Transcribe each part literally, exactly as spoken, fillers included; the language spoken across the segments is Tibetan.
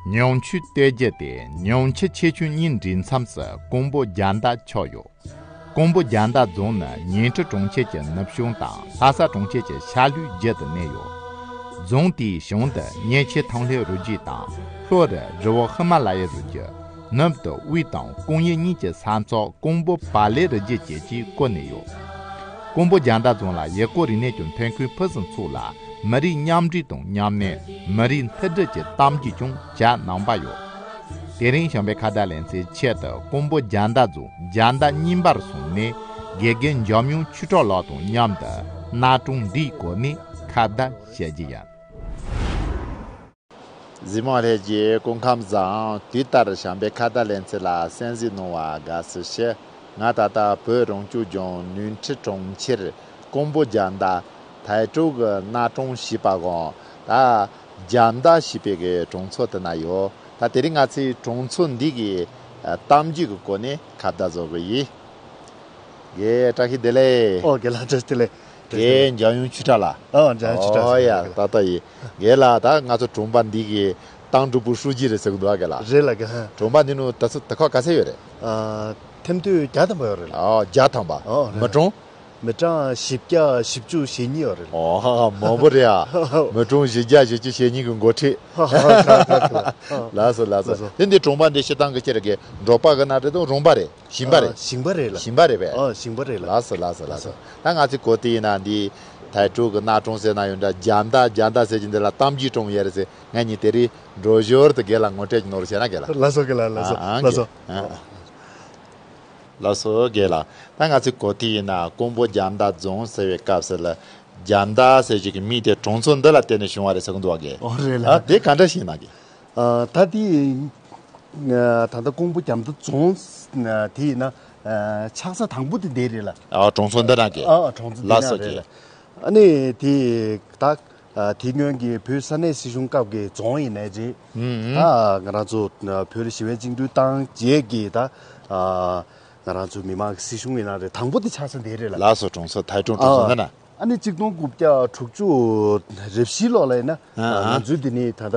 ཉང་ཆུའི་སྟོད་རྒྱུད་དེ་ཉང་ཆུ་ཆེ་ཆུང་གཉིས་འདྲེས་མཚམས་སུ་ཀོང་པོ་རྒྱ་མདའ་ཆགས་ཡོད། ཀོང་པོ་རྒྱ་མདའ་རྫོང་ནི་ཉིང་ཁྲི་གྲོང་ཁྱེར་གྱི་ནུབ་བྱང་དང་ལྷ་ས་གྲོང་ཁྱེར་གྱི་ཤར་ལྷོའི་རྒྱུད་དུ་གནས་ཡོད། རྫོང་དེའི་བྱང་དུ་གཉལ་ཆེན་ཐང་ལྷའི་རི་རྒྱུད་དང་ལྷོ་རུ་རི་བོ་ཧི་མ་ལ་ཡའི་རི་རྒྱུད། ནུབ་ཏུ་དབུས་དང་ཀོང་ཡུལ་གཉིས་ཀྱི་ས་མཚམས་ཀོང་པོ་བ་ལེ་རི་རྒྱུད་བཅས་ཀྱིས་བསྐོར་ནས་ཡོད། ཀོང་པོ་རྒྱ་མདའ་རྫོང་ལ་ཡུལ་སྐོར་རིག་གནས་ཀྱི་ཐོན་ཁུངས་ཕུན་སུམ་ཚོགས་ལ། མི་རིགས་མཉམ་འདྲེས་དང་མཉམ་གནས། མི་རིགས་མཐུན་སྒྲིལ་གྱི་གཏམ་རྒྱུད་ཀྱང་བྱ་གནང་པ་ཡོད། དེ་རིང་བྱམས་པའི་ཁ་བརྡ་ལེ་ཚན་ཆེད་དུ་ཀོང་པོ་རྒྱ་མདའ་རྫོང་རྒྱ་མདའ་རྙིང་པར་སོང་ནས། དགེ་རྒན་འཇམ་དབྱངས་ཆོས་གྲགས་ལགས་དང་མཉམ་དུ་གནའ་གྲོང་འདིའི་སྐོར་ནས་ཁ་བརྡ་བྱ་རྒྱུ་ཡིན། གཟིགས་མོ་བ་ལྷན་རྒྱས་སྐུ་ཁམས་བཟང་། དུས་ལྟར་བྱམས་པའི་ཁ་བརྡ་ལེ་ཚན་ལ་གསན་གཟིགས་གནང་བར་དགའ་བསུ་ཞུ། ང་ད་ལྟ་བོད་རང་སྐྱོང་ལྗོངས་ཉིང་ཁྲི་གྲོང་ཁྱེར་ཀོང་པོ་རྒྱ་མདའ་ཐའི་ཀྲོའུ་གི་གནའ་གྲོང་ཞེས་པ་གང་ད་རྒྱ་མདའ་ཞེས་པའི་གི་གྲོང་ཚོ་དེ་ན་ཡོད། ད་དེ་རིང་ང་ཚོའི་གྲོང་ཚོ་འདི་གི་གཏམ་རྒྱུད་ཀྱི་སྐོར་ནས་ཁ་བརྡ་བཟོ་གི་ཡིན། རྒན་བཀྲ་ཤིས་བདེ་ལེགས། ཨོ་རྒན་ལགས་བཀྲ་ཤིས་བདེ་ལེགས། རྒན་འཇམ་དབྱངས་ཆོས་གྲགས་ལགས། ཨོ་འཇམ་དབྱངས་ཆོས་གྲགས་ཨོ་ཡ་ལགས། ད་ལྟ་ཡིན། རྒན་ལགས་ད་ང་ཚོ་གྲོང་པ་འདི་གི་ཏང་ཀྲི་པུའུ་ཧྲུའུ་ཅི་རེད་ཟེར་གི་འདུག་ཨ་རྒན་ལགས། རེད་ལགས་རྒན། གྲོང་པ་འདི་ནང་ད་ཚོ་ད་ཁོ་ག་ཚད་ཡོད་རེད། ཨ། ཐེམ་དུད་བརྒྱ་ཐམ་པ་ཡོད་རེད་ལགས། ཨོ་བརྒྱ་ཐམ་པ། ཨོ་རེད། མི་གྲངས། མི་གྲངས་བཞི་བརྒྱ་བཞི་བཅུ་ཞེ་གཉིས་ཡོད་རེད་ལགས། ཨོ་མང་པོ་རེད་ཨ། མི་གྲངས་བཞི་བརྒྱ་བཞི་བཅུ་ཞེ་གཉིས་ཀྱི་འགོ་ཁྲིད། ལགས་སོ་ལགས་སོ། ལགས་སོ། དེ་འདི་གྲོང་པ་འདི་སྤྱིར་བཏང་གི་ཅི་རེད་གི་འབྲོག་པ་གི་ནང་རེད་དང་རོང་པ་རེད། ཞིང་པ་རེད། ཨ། ཞིང་པ་རེད་ལགས། ཞིང་པ་རེད་པས། ཨ། ཞིང་པ་རེད་ལགས། ལགས་སོ་ལགས་སོ་ལགས་སོ། ད་ང་ཚོས་གོ་དེ་ཡིན་ན་འདི་ཐའི་ཀྲོའུ་གི་གནའ་གྲོང་ཟེར་ན་ཡོད་འདྲ། རྒྱ་མདའ་རྒྱ་མདའ་ཟེར་གྱི་འདི་ལ་གཏམ་རྒྱུད་གྲོང་ཡོད་རེད་ཟེར། ང་གཉིས་དེ་རིང་འགྲོ་ཞོར་དུ་རྒན་ལ་ངོ་སྤྲོད་ཀྱི་ནོར་བྱས་ན་རྒན་ལགས། ལགས་སོ་རྒན་ལགས། ལགས་སོ། ཨ་ཨ་ལགས་སོ། རྒན། ཨ་ཨ། ལགས་སོ་རྒན་ལགས། ད་ང་ཚོས་གོ་དེ་ཡིན་ན་ཀོང་པོ་རྒྱ་མདའ་རྫོང་ཟེར་བའི་སྐབས་སུ་ལ་རྒྱ་མདའ་ཟེར་ཞིག་གི་མིང་དེ་གྲོང་ཚོ་འདི་ལ་བརྟེན་ནས་བྱུང་བ་རེད་ཟེར་གི་འདུག་བ་རྒན། ཨོ་རེད་ལགས། ཨ་དེ་ག་འདྲ་ཞིག་ཡིན་ན་རྒན། ཨ་ད་དེ་ད་ལྟ་ཀོང་པོ་རྒྱ་མདའ་རྫོང་དེ་ཡིན་ན་ཆགས་ས་དང་པོ་དེ་འདི་རེད་ལགས། ཨ་གྲོང་ཚོ་འདི་ན་རྒན། ཨ་གྲོང་ཚོ་འདི་ལགས་ན་སོ་རེད་རྒན། ལགས། ཨ་ནི་དེ་ད། ཨ་དེ་སྔོན་གྱི་བོད་ས་གནས་སྲིད་གཞུང་སྐབས་ཀྱི་རྫོང་ཡིན་ནའི་རེད། ཨུམ་ཨུམ། ད་ང་རང་ཚོ་བོད་ཞི་བའི་བཅིངས་འགྲོལ་བཏང་རྗེས་ཀྱི་ད་ཨ་ང་རང་ཚོ་མི་མང་གི་སྲིད་གཞུང་ཡིན་ན་རེད། དང་པོ་དེ་ཆགས་ས་འདི་རེད་ལགས། ལགས་སོ། གྲོང་ཚོ་ཐའི་ཀྲུང་གྲོང་ཚོ་འདི་ན། ཨ་ནི་གཅིག་སྟོང་དགུ་བརྒྱ་དྲུག་ཅུ་རེ་བཞི་ལོ་ལ་ཡིན་ན། ཨ་ཨ། ང་ཚོའི་འདི་ནི་ད་ལྟ་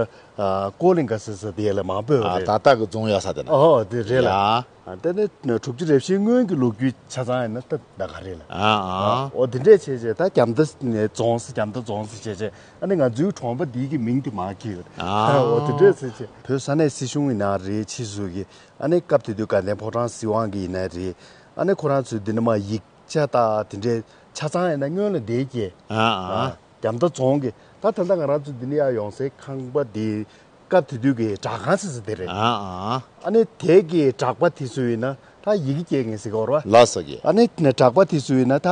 ཀོ་ལིང་ག་ཟེར་ས་དེ་ལ་མང་པོ་ཡོད་རེད། ད་ལྟ་གི་རྫོང་ཡོད་ས་དེ་ན། ཨོ་དེ་རེད་ལགས། ཡ། ཨ་དེ་ནི་དྲུག་ཅུ་རེ་བཞིའི་སྔོན་གྱི་ལོ་རྒྱུས་ཆ་ཚང་ཡིན་ན་ད་ད་ག་རེད་ལགས། ཨ་ཨ། འོ་དེ་འདྲས་བྱས་བྱས་ད་རྒྱ་མདའ་རྫོང་ཟེར་རྒྱ་མདའ་རྫོང་ཟེར་བྱས་བྱས་ཨ་ནི་ང་ཚོའི་གྲོང་པ་འདི་གི་མིང་དེ་མར་གྱིས་ཡོད། ཨ་འོ་དེ་འདྲས་བྱས་བྱས་བོད་ས་གནས་སྲིད་གཞུང་ཡིན་ན་རེད། ཕྱིས་སུ་གི་ཨ་ནི་སྐབས་དེ་དུས་དགའ་ལྡན་ཕོ་བྲང་སྲིད་དབང་གི་ཡིན་ན་རེད། ཨ་ནི་ཁོ་རང་ཚོའི་འདི་ནི་མ་ཡིག་ཆ་དང་དེ་འདྲས་ཆ་ཚང་ཡིན་ན་སྔོན་ལ་བསྡད་ཀྱི། ཨ་ཨ། རྒྱ་མདའ་རྫོང་གི་ད་ད་ལྟ་ང་རང་ཚོ་འདི་ནས་ཡར་ཡོང་སའི་ཁང་པ་འདི་སྐབས་དེ་དུས་ཀྱི་བྲག་ཁང་ཟེར་ས་དེ་རེད། ཨ་ཨ། ཨ་ནི་དེ་གི་བྲག་པ་དེ་ཚོ་ཡིན་ན་ད་ཡི་གེ་སྐྱེལ་མཁན་ཟེར་གི་ཡོད་རེད་བ། ལགས་སོ་རྒན། ཨ་ནི་བྲག་པ་དེ་ཚོ་ཡིན་ན་ད་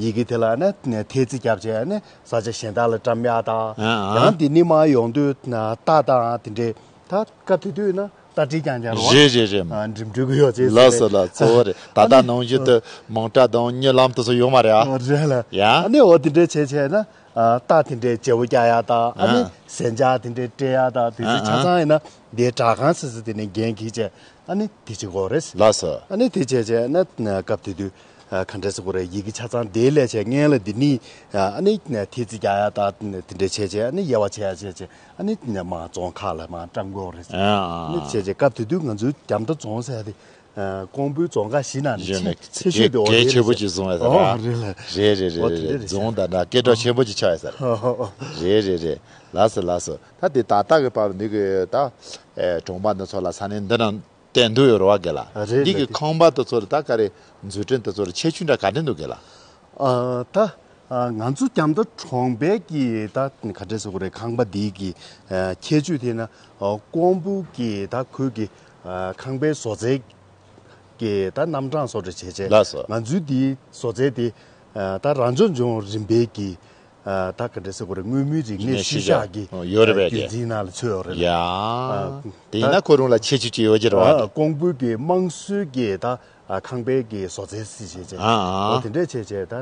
ཡི་གེ་དེ་ལ་ཨ་ནི་ཐེལ་ཙེ་བརྒྱབ་བྱས་ཨ་ནི་ས་ཆ་གཞན་དག་ལ་བཀྲམ་ཡག་དང་། ཨ་ཨ། ཡང་འདི་ནས་མར་ཡོང་དུས་རྟ་དང་དེ་འདྲས་ད་སྐབས་དེ་དུས་ཡིན་ན། རྟ་དྲེལ་རྐྱང་རྐྱང་རེད་བ། རེད་རེད་རེད། ཨ་འགྲིམ་འགྲུལ་གྱི་ཡོ་བྱད་ཟེར། ལགས་སོ་ལགས། གཙོ་བོ་རེད། ད་ལྟ་ནང་བཞིན་དུ་མོང་སྒྲ་དང་གཉིད་ལམ་དེ་ཚོ་ཡོད་མ་རེད་ཨ། ཨ་རེད་ལགས། ཡ། ཨ་ནི་འོ་དེ་འདྲས་བྱས་བྱས་ན་ཨ་རྟ་དེ་འདྲས་བརྗེ་པོ་རྒྱག་ཡག་དང་ཨ་ནི་ཨ་ཟན་ཆག་དེ་འདྲས་སྤྲད་ཡག་དང་དེ་ཚོ་ཨ་ཆ་ཨ་ཚང་ཡིན་ན་དེའི་བྲག་ཁང་ཟེར་ས་དེ་ནས་འགན་འཁྱེར་བྱས་ཨ་ནི་དེ་བྱེད་དགོས་རེད། ལགས་སོ། ཨ་ནི་དེ་བྱས་བྱས་ན་སྐབས་དེ་དུས་ཨ་ག་འདྲས་ཟེར་དགོས་རེད། ཡི་གེ་ཆ་ཚང་དེའི་ལས་བྱས་སྔོན་ལ་འདི་ནི་ཨ་ནི་ཐེལ་ཙེ་རྒྱག་ཡག་དང་དེ་འདྲས་བྱས་བྱས་ཨ་ནི་དབྱེ་བ་ཕྱེ་ཡག་བྱས་བྱས། ཨ་ནི་མར་རྫོང་ཁག་ལ་མར་བཀྲམ་དགོས་རེད། ཨ་ནི་བྱས་རྗེས་སྐབས་དེ་དུས་ང་ཚོའི་རྒྱ་མདའ་རྫོང་ཟེར་ཡ་དེ་ཀོང་པོའི་རྫོང་ཁག་བཞི་ནང་ནས་ཆེ་ཆེ་ཤོས་དེ་འོ་དེ་རེད། གལ་ཆེན་པོ་ཅིག་བཟུང་བས་ཟེར་ཨོ་ར། རེད་ལ། རེད་རེད་རེད་རེད། འོ་དེ་འདྲ་རེད། རྫོང་དང་འདྲ་སྐད་གྲགས་ཆེན་པོ་ཅིག་ཆགས་ཡོད་ཟེར། རེད་རེད་རེད། ལགས་སོ་ལགས་སོ། ད་དེ་ད་ལྟ་གི་བར་འདི་གི་ད་གྲོང་པ་འདི་ཚོ་ལ་ས་གནས་འདི་ན་བསྟན་འདུག་ཡོད་རེད་བ་རྒན་ལགས། རེད་འདི་གི་རེད། ཁང་པ་དེ་ཚོ་ལ་ད་ག་རེ་མཛུབ་སྟོན་དེ་ཚོ་ལ་ཁྱད་ཆོས་འདྲ་ག་འདྲ་འདུག་རྒན་ལགས། ཨ་ད་ཨ་ང་ཚོ་རྒྱ་མདའ་གྲོང་པའི་གི་ད་ག་འདྲས་ཟེར་དགོས་རེད། ཁང་པ་འདི་གི་ཨ་ཁྱད་ཆོས་དེ་ན་ཨ་ཀོང་པོ་གི་ད་ཁུལ་གི་ཨ་ཁང་པའི་བཟོ་རྩལ་གི་ད་རྣམ་གྲངས་བཟོ་འདྲ་བྱས་བྱས། ལགས་སོ། ང་ཚོའི་འདིའི་བཟོ་རྩལ་དེ་ཨ་ད་རང་སྐྱོང་ལྗོངས་རིམ་པའི་གི་ཨ་ད་ག་འདྲ་ཟེར་དགོས་རེད། མངོན་མིན་རིག་གནས་ཤུལ་བཞག་གི་ཡོད་རེད་པས། རྒྱུན་འཛིན་ནང་ལ་ཚུད་ཡོད་རེད། ཡ། ཨ་དེ་ཡིན་ན་ཁོ་རང་ལ་ཁྱད་ཆོས་ཅིག་ཡོད་ཀྱི་རེད་བ། ཨ་ཀོང་པོའི་གི་དམངས་སྲོལ་གྱི་ད་ཨ་ཁང་པའི་གི་བཟོ་རྩལ་སྲིད་བྱས་བྱས། ཨ་ཨ། འོ་དེ་འདྲས་བྱས་བྱས་ད་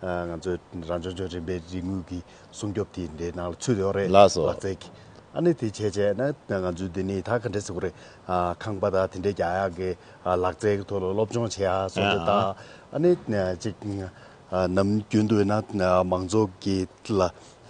ཨ་ང་ཚོའི་རང་སྐྱོང་ལྗོངས་རིམ་པའི་རིག་དངོས་ཀྱི་སྲུང་སྐྱོབ་དེ་འདྲའི་ནང་ལ་ཚུད་ཡོད་རེད། ལགས་སོ། ལག་རྩལ་གྱི། ཨ་ནི་དེ་བྱས་བྱས་ན་ང་ཚོའི་འདི་ནི་ད་ག་འདྲས་ཟེར་དགོས་རེད། ཨ་ཁང་པ་དང་དེ་འདྲས་རྒྱག་ཡག་གི་ཨ་ལག་རྩལ་གྱི་ཐོག་ལ་སློབ་སྦྱོང་བྱེད་ཡག་སོགས་ཀྱི་ད། ཨ་ཨ། ཨ་ནི་ཅིག་ཨ་ནམ་རྒྱུན་དུ་ཡིན་ན་མང་ཚོགས་ཀྱི་ལ་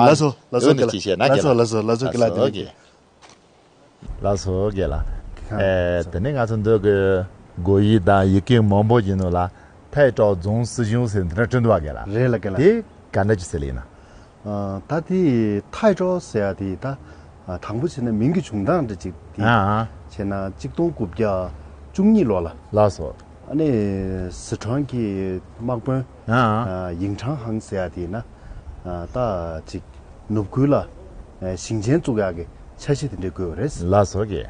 མ་ལགས་སོ། ལགས་སོ། ཡོད་ནི་ཅི་བཤད་ན། ལགས་སོ། ལགས་སོ། ལགས་སོ། ལགས་སོ། ལགས་སོ། རྒན་ལགས། ལགས་སོ། རྒན་ལགས། ཨེ། དེ་ནས་ང་ཚོ་འདི་གི་གོ་ཡིག་དང་ཡི་གེ་མང་པོ་ཡིན་ནོ་ལ་ཐའི་ཀྲའོ་རྫོང་སྲིད་གཞུང་ཟེར་འདི་འདྲ་བྲིས་འདུག་པ། རྒན་ལགས། རེད་ལགས། རྒན་ལགས། དེ་ག་འདྲ་ཅིག་ཟེར་ལེ་ཡིན་ན། ཨ། ད་དེ་ཐའི་ཀྲའོ་ཟེར་ཡ་དེ་ད། ཨ། དང་པོ་བྱས་ན་མིང་གི་བྱུང་སྟངས་འདྲ་ཅིག་དེ། ཨ། བྱས་ན་གཅིག་སྟོང་དགུ་བརྒྱ་བཅུ་གཉིས་ལོ་ལ། ལགས་སོ། ཨ་ནི་སི་ཁྲོན་གྱི་དམག་དཔོན། ཨ། ཨ། ཡིང་ཁྲང་ཧང་ཟེར་ཡ་དེ་ན། ཨ། ད་ཅིག་ནུབ་ཁུལ་ལ་ཨ་ཞིང་ཆེན་བཙུགས་ཡག་གི་འཆར་གཞི་དེ་འདྲ་བཀོད་པ་རེད། ལགས་སོ། རྒན།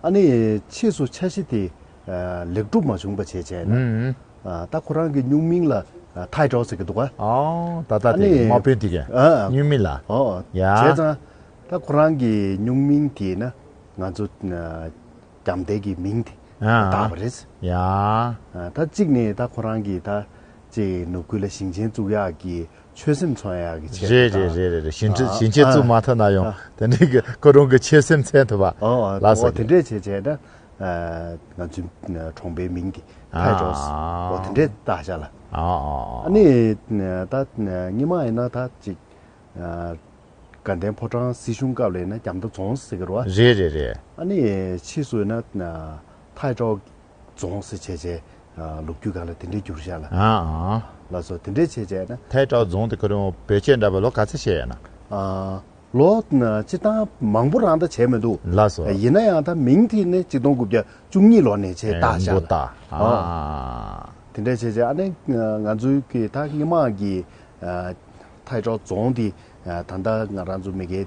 ཨ་ནི་ཕྱིས་སུ་འཆར་གཞི་དེ་ཨ་ལེགས་གྲུབ་མ་བྱུང་བ་བྱས་བྱས་ན། ཨུམ། ཨ། ད་ཁོ་རང་གི་སྨྱུག་མིང་ལ་ཨ་ཐའི་ཀྲའོ་ཟེར་གྱི་འདུག་ག། ཨོ། ད་ལྟ་ཨ་དེ་ནི་དམག་དཔོན་དེ་གའི་ཨ་སྨྱུག་མིང་ལ། ཨོ། ཡ། བྱས་ཙང་ད་ཁོ་རང་གི་སྨྱུག་མིང་དེ་ན་ང་ཚོ་ཨ་རྒྱབ་རྟེན་གྱི་མིང་དེ་ཨ་བཏགས་པ་རེད། ཡ། ཨ། ད་གཅིག་ནས་ད་ཁོ་རང་གིས་ད་ཅིག་ནུབ་ཁུལ་ལ་ཞིང་ཆེན་བཙུགས་ཡག་གི་ཆོད་སེམས་མཚོན་ཡག་གི་ཆེད་རེད། དུ་རེད། རེད། རེད། རེད། ཞིང་ཆེན། ཨ། ཞིང་ཆེན་བཙུགས་མ་ཐུབ་ན་ཡང་། ཨ། དེ་འདྲའི་གི་ཁོ་རང་གི་ཆོད་སེམས་མཚོན་ཐུབ་པ། ཨོ། ཨ། ལགས་སོ། ཨོ། དེ་འདྲས་བྱས་བྱས་ན། ཨ། ང་ཚོའི་གྲོང་པའི་མིང་དེ་ཐའི་ཀྲའོ། ཨོ། དེ་འདྲས་བཏགས་བཞག་ལ། ཨོ། ཨ་ནི་ད་སྔོན་མ་ཡིན་ན་ད་ཅིག་ཨ་དགའ་ལྡན་ཕོ་བྲང་སྲིད་གཞུང་སྐབས་ལ་ཡིན་ན་རྒྱ་མདའ་རྫོང་ཟེར་གྱི་རེད་པ། རེད། རེད། རེད། ཨ་ནི་ཕྱིས་སུ་ཡིན་ན་ཐའི་ཀྲའོ་རྫོང་ཟེར་བྱས་བྱས་ལོ་རྒྱུས་སྒང་ལ་དེ་འདྲས་བསྒྱུར་བཞག་ལ། ཨ། ཨ། ལགས་སོ། དེ་འདྲས་བྱས་བྱས་ན། ཐའི་ཀྲའོ་རྫོང་དེ་ཁོ་རང་བེད་སྤྱོད་འདྲ་པོ་ལོ་ག་ཚོད་བྱས་ཡོད་ན། ཨ། ལོ་སྤྱིར་བཏང་མང་པོ་རང་ད་བྱས་མི་འདུག། ལགས་སོ། ཡིན་ན་ཡང་ད་མིང་དེ་ནི་གཅིག་སྟོང་དགུ་བརྒྱ་བཅུ་གཉིས་ལོ་ནས་བྱས་ཨེ་བཏགས་བཞག་མགོ་ལ། བཏགས། ཨ། ཨ། དེ་འདྲ་བྱས་བྱས། ཨ་ནི་ང་ཚོའི་གི་ད་སྔོན་མ་གི་ཨ་ཐའི་ཀྲའོ་རྫོང་དེ་ཨ་ད་ལྟ་ང་རང་ཚོ་མ་གི་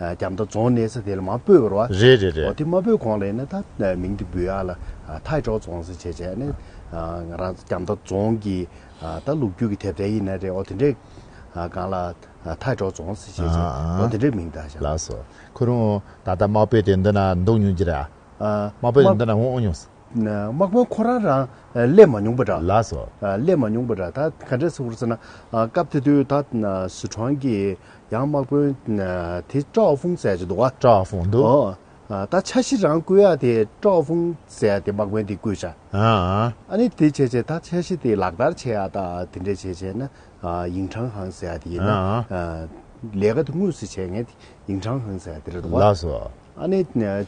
ཨ་རྒྱ་མདའ་རྫོང་གནས་ས་དེ་ལ་མར་སྤོས་པ་རེད་པ། རེད། རེད། རེད། འོ་དེ་མར་སྤོས་གོང་ལ་ཡིན་ན་ད་མིང་དེ་འབུལ་ཡག་ལ་ཨ་ཐའི་ཀྲའོ་རྫོང་ཟེར་བྱས་བྱས། ཨ་ནི་ཨ་ང་རང་ཚོ་རྒྱ་མདའ་རྫོང་གི་ཨ་ད་ལོ་རྒྱུས་ཀྱི་དེབ་ཐེར་ཡིན་ན་རེད། འོ་དེ་འདྲའི་ཨ་སྒང་ལ་ཨ་ཐའི་ཀྲའོ་རྫོང་ཟེར་བྱས་བྱས། ཨ། ཨ། འོ་དེ་འདྲའི་མིང་བཏགས་བཞག། ལགས་སོ། ཁོ་རང་ད་ལྟ་དམག་དཔོན་དེ་འདི་ན་འདུག་མྱོང་གི་རེད། ཨ། དམག་དཔོན་དེ་འདི་ན་འོང་མྱོང་། དམག་དཔོན་ཁོ་རང་རང་སླེབས་མ་མྱོང་པ་འདྲ། ལགས་སོ། སླེབས་མ་མྱོང་པ་འདྲ། ད་ག་འདྲས་ཟེར་བ་རེད་ཟེར་ན། སྐབས་དེ་དུས་ད་སི་ཁྲོན་གྱི་ཡང་དམག་དཔོན་དེ་ཀྲའོ་ཧྥུང་ཟེར་གྱི་འདུག་ག། ཀྲའོ་ཧྥུང་འདུག། ཨོ། ད་འཆར་གཞི་རང་བཀོད་ཡག་དེ་ཀྲའོ་ཧྥུང་ཟེར་ཡག་དེ་དམག་དཔོན་དེ་བསྐོས་བཞག། ཨ། ཨ་ནི་དེ་བྱས་བྱས་ད་འཆར་གཞི་དེ་ལག་བསྟར་བྱེད་ཡག་ད་དེ་འདྲས་བྱས་བྱས་ན། ཨ། ཡིང་ཁྲང་ཧང་ཟེར་ཡག་དེ་ཡིན་ན། ཨ། ཨ། ལས་ཀ་དེ་དངོས་སུ་བྱས་མཁན་དེ་ཡིང་ཁྲང་ཧང་ཟེར་ཡ་དེ་རེད་འདུག་བ། ལགས་སོ། ཨ་ནི་ཨ་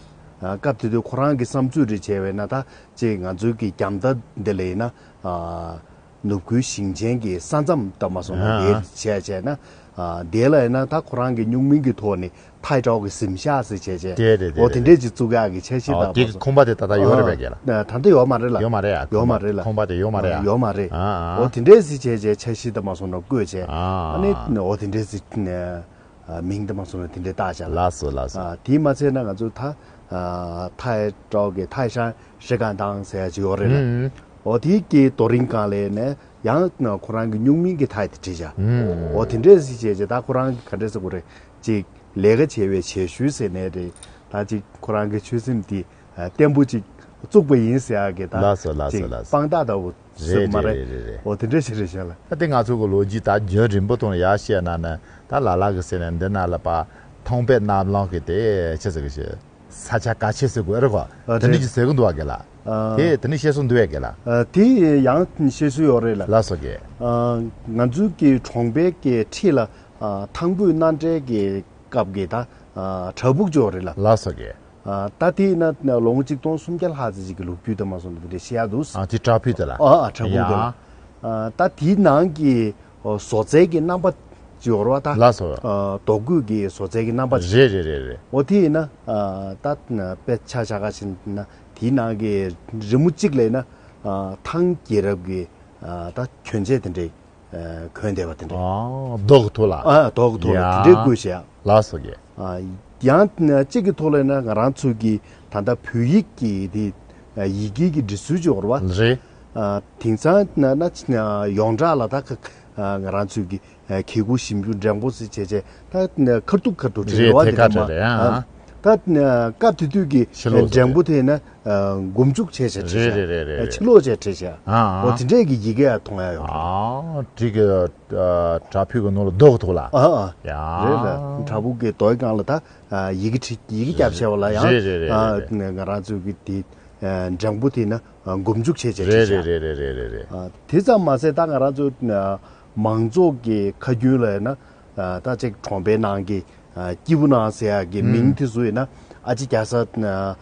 སྐབས་དེ་དུས་ཁོ་རང་གི་བསམ་ཚུལ་རེ་བྱས་པས་ན། ད་ཅིག་ང་ཚོའི་གི་རྒྱམ་ད་འདི་ལ་ཡིན་ན་ཨ་ནུབ་ཁུལ་ཞིང་ཆེན་གྱི་ས་མཚམས་ལྟ་མ་སོང་ན། ཨ་དེ་བྱས་བྱས་ན་ཨ་དེ་ལ་ཡིན་ན་ད་ཁོ་རང་གི་སྨྱུག་མིང་གི་ཐོག་ནས་ཐའི་ཀྲོའུ་གི་གཟིམ་ཤག་ཟེར་བྱས་བྱས། དེ་རེད་དེ་འོ་དེ་རེད། འདྲས་ཅིག་བཙུགས་ཡག་གི་འཆར་གཞི་ཨ་ལྟ་དེ་མ་སོང་། ཁང་པ་དེ་ད་ལྟ་ཡོད་རེད་པས་རྒན་ལགས། ཨ་ད་ལྟ་ཡོད་མ་རེད་ལ། ཡོད་མ་རེད་ཨ། ཡོད་མ་རེད་ལ། ཁང་པ་དེ་ཡོད་མ་རེད་ཨ། ཡོད་མ་རེད། ཨ་ཨ། འོ་དེ་འདྲས་ཟེར་བྱས་བྱས་འཆར་གཞི་ལྟ་མ་སོང་ན་བཀོད་བྱས། ཨ་ཨ་ནི་འོ་དེ་འདྲས་ཟེར་ནས། ཨ་མིང་དེ་མ་སོང་ན་དེ་འདྲའི་བཏགས་བཞག་ལ། ལགས་སོ་ལགས་སོ། ཨ་དེས་མ་ཚད་ན་ང་ཚོ་ད་ཨ་ཐའི་ཀྲོའུ་གི་ཐའི་ཧྲན་ཧྲི་ཀན་ཏང་ཟེར་ཡ་ཅིག་ཡོད་རེད་ལ། ཨུམ། འོ་དེའི་གི་རྡོ་རིང་སྒང་ལ་ནས་ཡང་ཁོ་རང་གི་སྨྱུག་མིང་གི་ཐའི་དེ་བྲིས་བཞག་ཨུམ། འོ་དེ་འདྲས་ཟེར་བྱས་བྱས། ད་ཁོ་རང་གི་ག་འདྲས་ཟེར་དགོས་རེད། ཅིག་ལས་ཀ་བྱས་པའི་བྱེད་ཤུལ་ཟེར་ནའི་རེད། ད་ཅིག་ཁོ་རང་གི་ཆོད་སེམས་དེ་ཨ་བརྟན་པོ་ཅིག་བཙུགས་པ་ཡིན་ཟེར་ཡག་གི་ད་ལགས་སོ་ལགས་སོ་ཅིག་ལགས་སོ། དཔང་རྟགས་ལྟ་བུ་ཟེར་རེད་མ་རེད། རེད་རེད་རེད། འོ་དེ་འདྲ་ཞིག་རེད་ཤག་ལ། ད་དེ་ང་ཚོ་གི་ལོ་རྒྱུས་ད་རྒྱུན་རིང་པོ་དང་ཡར་བཤད་ན་ནི། ད་ལ་ལ་གི་ཟེར་ནས་འདི་ན་ལ་པ་ཐང་པའི་གནམ་ལང་གི་དེ་ཆི་ཟེར་གི་ཞེ། ས་ཆ་ག་ཆེ་ཟེར་དགོས་རེད་གོ། ཨ་དེ་འདྲ་རེད། ཅིག་ཟེར་གི་འདུག་བ་གི་ལ། ཨ་དེ་དེ་ནི་བཤད་སྲོལ་འདུག་བས་གི་ལ། ཨ་དེ་ཡང་བཤད་སྲོལ་ཡོད་རེད་ལ། ལགས་སོ་གི། ཨ་ང་ཚོའི་གི་གྲོང་པའི་གི་འཁྲིས་ལ་ཨ་ཐང་བུའི་སྣ་འདྲེན་གི་སྐབས་ཀྱི་ད་ཨ་བྲག་ཕུག་ཅིག་ཡོད་རེད་ལ། ལགས་སོ་གི། ཨ་ད་དེས་ན་ལོ་ངོ་གཅིག་སྟོང་སུམ་བརྒྱ་ལྷག་ཙམ་ཅིག་གི་ལོ་རྒྱུས་དེ་མ་སོང་དེ་འདྲ་བཤད་ཡག་འདུག་ཨ་དེ་བྲག་ཕུག་དེ་ལ། ཨ་ཨ་བྲག་ཕུག་དེ་ལ། ཡ། ཨ་ད་དེའི་ནང་གི་ཨོ་བཟོ་རྩལ་གྱི་རྣམ་པ་ཅིག་ཡོད་རེད་བ་ད། ལགས་སོ། ཨ་རྡོ་བརྐོས་ཀྱི་བཟོ་རྩལ་གྱི་རྣམ་པ་ཅིག་རེད་རེད་རེད་རེད། ཨོ་དེ་ཡིན་ན་ཨ་ད་དཔེ་ཆ་བཞག་ག་ཕྱིན་ན་དེའི་ནང་གི་རི་མོ་གཅིག་ལ་ཡིན་ན་ཨ་ཐང་རྒྱལ་རབས་ཀྱི་ཨ་ད་གྱོན་ཆས་དེ་འདྲའི་ཨ་གོན་བསྡད་པ་དེ་འདྲ། ཨ་རྡོ་གི་ཐོག་ལ། ཨ་རྡོ་གི་ཐོག་ལ་ཡ། དེ་འདྲའི་བརྐོས་བཞག་ལགས་སོ་གི། ཨ་ཡང་གཅིག་གི་ཐོག་ལ་ཡིན་ན་ང་རང་ཚོ་གི་ད་ལྟ་བོད་ཡིག་གི་དེ་ཡི་གེ་གི་འབྲི་སྲོལ་ཅིག་ཡོད་རེད་བ། རེད། ཨ་དེང་སང་ན་ན་ཡོངས་གྲགས་ལ་ད་ཁ་ཨ་ང་རང་ཚོ་གི་ཨ་གི་གུ་ཞིམ་རྒྱུ་འགྲེང་བུ་ཟེར་བྱས་བྱས་ད་ཁ་ཐུག་ཁ་ཐུག་བྲིས་རེད་བ། རེད་དེ་དེ་ཁ་འདྲ་བྲིས་རེད་ཨ། ད་སྐབས་དེ་དུས་ཀྱི་ཕྱི་ལོགས་འགྲེང་བུ་དེ་ན་མགོ་མཇུག་བྱས་བྱས་བྲིས་རེད་བྱས། རེད་རེད་རེད། ཕྱི་ལོགས་བྱས་བྲིས་བྱས། ཨ་ཨ། འོ་དེ་འདྲས་ཀྱི་ཡི་གེ་ཡང་མཐོང་ཡ་ཡོད་རེད། ཨ་བྲིས་ཀྱི་ཨ་བྲག་ཕུག་གི་ནང་ལ་རྡོ་གི་ཐོག་ལ། ཨ་ཨ། ཡ། རེད་ལ། བྲག་ཕུག་གི་རྡོའི་སྒང་ལ་ད་ཨ་ཡི་གེ་བྲིས་ཡི་གེ་རྒྱབ་བྱས་པ་ལ་ཡང་རེད་རེད་རེད་ཨ་རེད་རེད། ང་རང་ཚོ་གི་དེ་ཨ་འགྲེང་བུ་དེ་ན་ཨ་མགོ་མཇུག་བྱས་བྱས་བྲིས་རེད་བྱས། རེད་རེད་རེད་རེད་རེད། ཨ་དེ་ཙམ་མ་ཟད་ད་ང་རང་ཚོ་ཨ་མང་ཚོགས་ཀྱི་ཁ་རྒྱུན་ལ་ཡིན་ན་ཨ་ད་ཅིག་གྲོང་པའི་ནང་གི་ཨ་སྐྱིད་པོ་ནང་ཟེར་ཡག་གི་མིང་ཨུམ། དེ་ཚོ་ཡིན་ན་ཨ་ཅེ་རྒྱ་བཟའ་ཨ་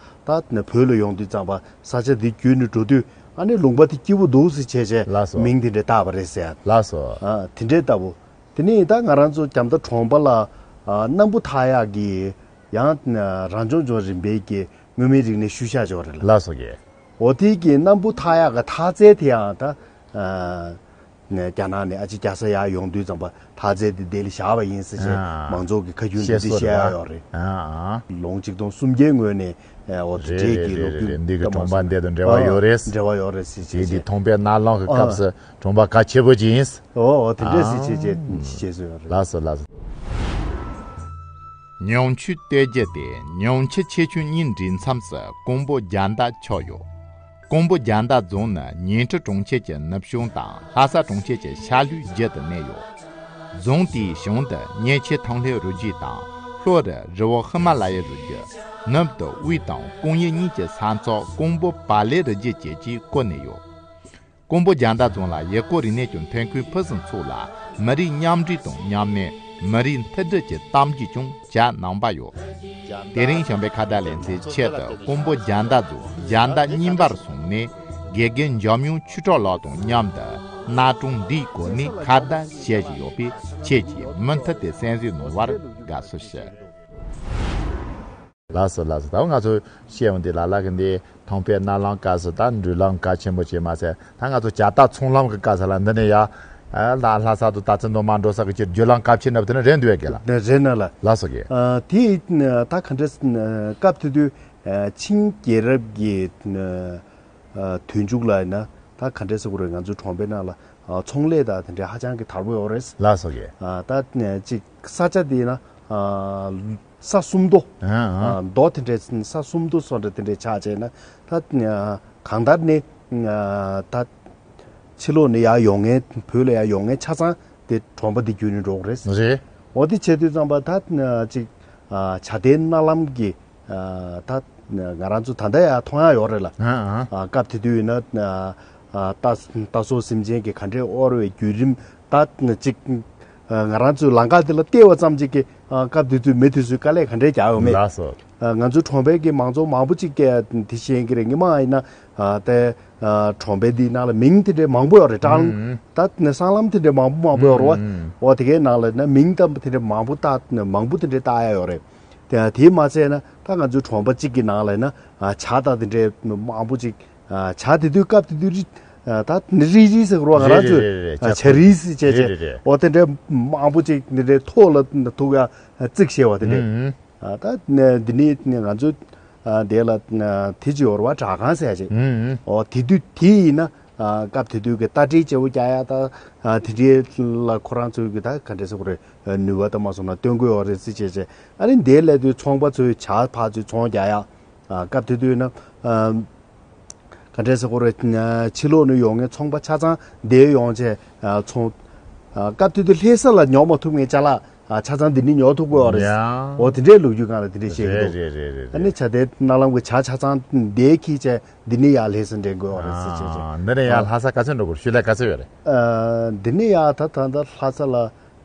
ད་བོད་ལ་ཡོང་དུས་ཙམ་པ་ས་ཆ་འདི་བརྒྱུད་ནས་འགྲོ་དུས་ཨ་ནི་ལུང་པ་དེ་སྐྱིད་པོ་འདུག་ཟེར་བྱས་བྱས་ལགས་སོ། མིང་དེ་འདྲ་བཏགས་པ་རེད་ཟེར་ཡ། ལགས་སོ། ཨ་དེ་འདྲའི་ལྟ་བུ། དེ་ནས་ད་ང་རང་ཚོ་རྒྱ་མདའ་གྲོང་པ་ལ་ཨ་སྣམ་བུ་འཐག་ཡག་གི་ཡང་ཨ་རང་སྐྱོང་ལྗོངས་རིམ་པའི་གི་མངོན་མིན་རིག་གནས་ཤུལ་བཞག་ཅིག་ཡོད་རེད་ལ། ལགས་སོ་གི། འོ་དེ་གི་སྣམ་བུ་འཐག་ཡག་གི་འཐག་རྫས་དེ་ཡང་ད་ཨ་ནས་རྒྱ་ནག་ནས་ཨ་ཅེ་རྒྱ་བཟའ་ཡར་ཡོང་དུས་ཙམ་པ་འཐག་རྫས་དེ་དེ་ལ་བཞག་པ་ཡིན་ཟེར་བྱས་ཨ་མང་ཚོགས་ཀྱི་ཁ་རྒྱུན་དེ་བཤད་འདི་སྲོལ་རེད་བཤད་ཡ་པ། ཡོད་རེད། ཨ་ཨ། ལོ་ངོ་གཅིག་སྟོང་སུམ་བརྒྱའི་སྔོན་ནས་ཨ་འོ་དེ་རེད་འདྲས་རེད་ཀྱི་ལོ་རེད་རྒྱུས་རེད། འདི་གི་ལྟ་མ་གྲོང་པ་སོང་། འདི་དང་འབྲེལ་བ་ཡོད་རེད། འབྲེལ་བ་ཡོད་རེད་ཟེར་བྱས་བྱས། དེ་དེ་ཐང་པའི་གནམ་ལངས་ཀྱི་སྐབས་སུ་གྲོང་པ་གལ་ཆེ་པོ་ཅིག་ཡིན། འོ་འོ་དེ་འདྲས་ཟེར་བྱས་བྱས་བཤད་སྲོལ་ཡོད་རེད། ལགས་སོ་ལགས་སོ། ཉང་ཆུ་སྟོད་རྒྱུད་དེ་ཉང་ཆུ་ཆེ་ཆུང་གཉིས་འདྲེས་མཚམས་སུ་ཀོང་པོ་རྒྱ་མདའ་ཆགས་ཡོད། ཀོང་པོ་རྒྱ་མདའ་རྫོང་ནི་ཉིང་ཁྲི་གྲོང་ཁྱེར་གྱི་ནུབ་བྱང་དང་ལྷ་ས་གྲོང་ཁྱེར་གྱི་ཤར་ལྷོའི་རྒྱུད་དུ་གནས་ཡོད། རྫོང་དེའི་བྱང་དུ་གཉན་ཆེན་ཐང་ལྷའི་རི་རྒྱུད་དང་ལྷོ་རུ་རི་བོ་ཧི་མ་ལ་ཡའི་རི་རྒྱུད། ནུབ་ཏུ་དབུས་དང་ཀོང་ཡུལ་གཉིས་ཀྱི་ས་མཚམས་ཀོང་པོ་བ་ལེ་རི་རྒྱུད་བཅས་ཀྱིས་བསྐོར་ནས་ཡོད། ཀོང་པོ་རྒྱ་མདའ་རྫོང་ལ་ཡུལ་སྐོར་རིག་གནས་ཀྱི་ཐོན་ཁུངས་ཕུན་སུམ་ཚོགས་ལ་མི་རིགས་མཉམ་འདྲེས་དང་མཉམ་གནས། མི་རིགས་མཐུན་སྒྲིལ་གྱི་གཏམ་རྒྱུད་ཀྱང་བྱ་གནང་པ་ཡོད། དེ་རིང་བྱམས་པའི་ཁ་བརྡ་ལེ་ཚན་ཆེད་དུ་ཀོང་པོ་རྒྱ་མདའ་རྫོང་རྒྱ་མདའ་རྙིང་པར་སོང་ནས་དགེ་རྒན་འཇམ་དབྱངས་ཆོས་གྲགས་ལགས་དང་མཉམ་དུ་གནའ་གྲོང་འདིའི་སྐོར་ནས་ཁ་བརྡ་བྱེད་བཞིན་ཡོད་པས། ཁྱེད་ཀྱིས་མུ་མཐུད་དེ་གསན་གཟིགས་གནང་བར་དགའ་བསུ་ཞུ། ལགས་སོ་ལགས་སོ། ད་ང་ཚོ་བཤད་འོང་དུས་ལ་ལ་གི་འདི་ཐང་པའི་གནམ་ལངས་སྐབས་སུ་ད་འགྲུལ་ལམ་གལ་ཆེན་པོ་བྱས་མ་ཟད། ད་ང་ཚོ་ཇ་རྟ་ཚོང་ལམ་གི་སྐབས་སུ་ལ་འདི་ནས་ཡ་ལ་ལྷ་ས་དང་སྟག་འཚེར་དང་མར་འགྲོ་ས་གི་ཕྱིར་རྒྱུ་ལམ་གལ་ཆེ་ནི་དེ་ནི་རེད་འདུག་གས་ལ། རེད་ན་ལ། ལགས་སོ་གས། ཨ་དེ་ད་ག་འདྲས་སྐབས་དེ་དུས་ཨ་ཆིང་རྒྱལ་རབས་ཀྱི་ཨ་དུས་མཇུག་ལ་ཡིན་ན་ད་ག་འདྲས་ཟེར་དགོས་རེད། ང་ཚོའི་གྲོང་པའི་ནང་ལ་ཨ་ཚོང་ལས་དང་དེ་འདྲའི་ཧ་ཅང་གི་དར་པོ་ཡོད་རེད། ལགས་སོ་གས། ཨ་ད་ཅིག་ས་ཆ་དེ་ཡིན་ན་ཨ་ས་སུམ་མདོ། ཨ་ཨ། ཨ་མདོ་དེ་འདྲས་ས་སུམ་མདོ་སོགས་འདྲ་དེ་འདྲས་ཆགས་བྱས་ན་ད་ཨ་གང་ལྟར་ནས་ཨ་ད་ཕྱི་ལོགས་ནས་ཡར་ཡོང་མཁན་བོད་ལ་ཡར་ཡོང་མཁན་ཆ་ཚང་དེ་གྲོང་པ་འདི་བརྒྱུད་ནས་འགྲོ་གི་རེད། རེད། འོ་དེ་བྱེད་དུས་ཙམ་པ་ད་ཅིག་ཨ་བྱ་དེའི་གནའ་ལམ་གྱི་ཨ་ད་ང་རང་ཚོ་ད་ལྟ་ཡང་མཐོང་ཡག་ཡོད་རེད་ལ། ཨ་ཨ། ཨ་སྐབས་དེ་དུས་ཡིན་ན་ཨ་ཨ་རྟ་རྟ་སོགས་སེམས་ཅན་གྱི་ག་འདྲའི་དབོར་བའི་བརྒྱུད་རིམ་ད་ཅིག་ ང་རང་ཚོའི་ལམ་ཁ་དེ་ལ་བལྟས་པ་ཙམ་ཅིག་གིས་སྐབས་དེ་དུས་མི་དེ་ཚོས་དཀའ་ལས་ག་འདྲས་རྒྱག་ཡོད་མེད། ལགས་སོ། ང་ཚོའི་གྲོང་པའི་གི་མང་ཚོགས་མང་པོ་ཅིག་གིས་དེ་ཤེས་ཀྱི་རེད། སྔོན་མ་ཡིན་ན་དེ་གྲོང་པའི་འདིའི་ནང་ལ་མིང་དེ་འདྲས་མང་པོ་ཡོད་རེད། ཀྲང་ད་སྲང་ལམ་དེ་འདྲས་མང་པོ་མང་པོ་ཡོད་རེད་བ། འོ་དེ་གའི་ནང་ལ་ན་མིང་ད་དེ་འདྲས་མང་པོ་ད་མང་པོ་དེ་འདྲས་བཏགས་ཡ་ཡོད་རེད། དེ་དེ་མ་ཚད་ན་ད་ང་ཚོའི་གྲོང་པ་གཅིག་གི་ནང་ལ་ན་ཇ་ད་དེ་འདྲས་མང་པོ་ཅིག་ཇ་དེ་དུས་སྐབས་དེ་དུས་རི་ད་ནི་རི་རི་ཟེར་རོ། ང་རང་ཚོས་ཇ་རི་ཟེར་བྱས་བྱས་འོ་དེ་འདྲས་མང་པོ་ཅིག་འདི་འདྲས་ཐོག་ལ་ཐུག་ཡ་རྩིག་བྱས་བ་དེ་འདྲས། ད་འདི་ནི་ང་ཚོ་དེ་ལ་དེ་ཅི་ཡོར་བ་དྲ་ཁང་ཟེར་ཅིག་འོ་དེ་དུས་དེ་ཡིན་ན་སྐབས་དེ་དུས་ཀྱི་རྟ་དྲེལ་བྱེད་པོ་རྒྱག་ཡ་ད་དེ་འདྲས་ལ་ཁོ་རང་ཚོའི་གི་ད་ག་འདྲས་ཟེར་དགོས་རེད། ནུས་པ་ད་མ་སོང་ན་སྟོན་དགོས་ཡོད་རེད་ཟེར་བྱས་བྱས། ཨ་ནི་འདི་སླེབས་དུས་ཚོང་པ་ཚོའི་ཇ་ཕར་ཚུར་ཚོང་རྒྱག་ཡ། སྐབས་དེ་དུས་ན་ག་འདྲས་ཟེར་དགོས་རེད། ཕྱི་ལོགས་ནས་ཡོང་མཁན་ཚོང་པ་ཆ་ཚང་འདིར་ཡོང་བྱས་ཚོང་། སྐབས་དེ་དུས་ལྷ་ས་ལ་ཉོ་མ་ཐུབ་མཁན་ཅ་ལག་ཆ་ཚང་འདི་ནས་ཉོ་ཐུབ་དགོས་ཡོད་རེད། ཡ། འོ་དེ་འདྲའི་ལོ་རྒྱུས་སྒང་ལ་དེ་འདྲས་བཤད་ཀྱི་རེད་འདུག་རེད་རེད་རེད། ཨ་ནི་ཇ་དེ་རྣ་ལམ་གྱི་ཇ་ཆ་ཚང་འདིར་འཁྱེར་བྱས་འདི་ནས་ཡར་ལྷ་ས་འདྲེན་དགོས་ཡོད་རེད་ཟེར་བྱས་བྱས། འདི་ནས་ཡར་ལྷ་ས་ག་ཚོད་འགྲོ་དགོས་རེད། ཤུལ་ལས་ག་ཚོད་ཡོད་རེད། འདི་ནས་ཡར་ད་ད་ལྟ་ལྷ་ས་ལ་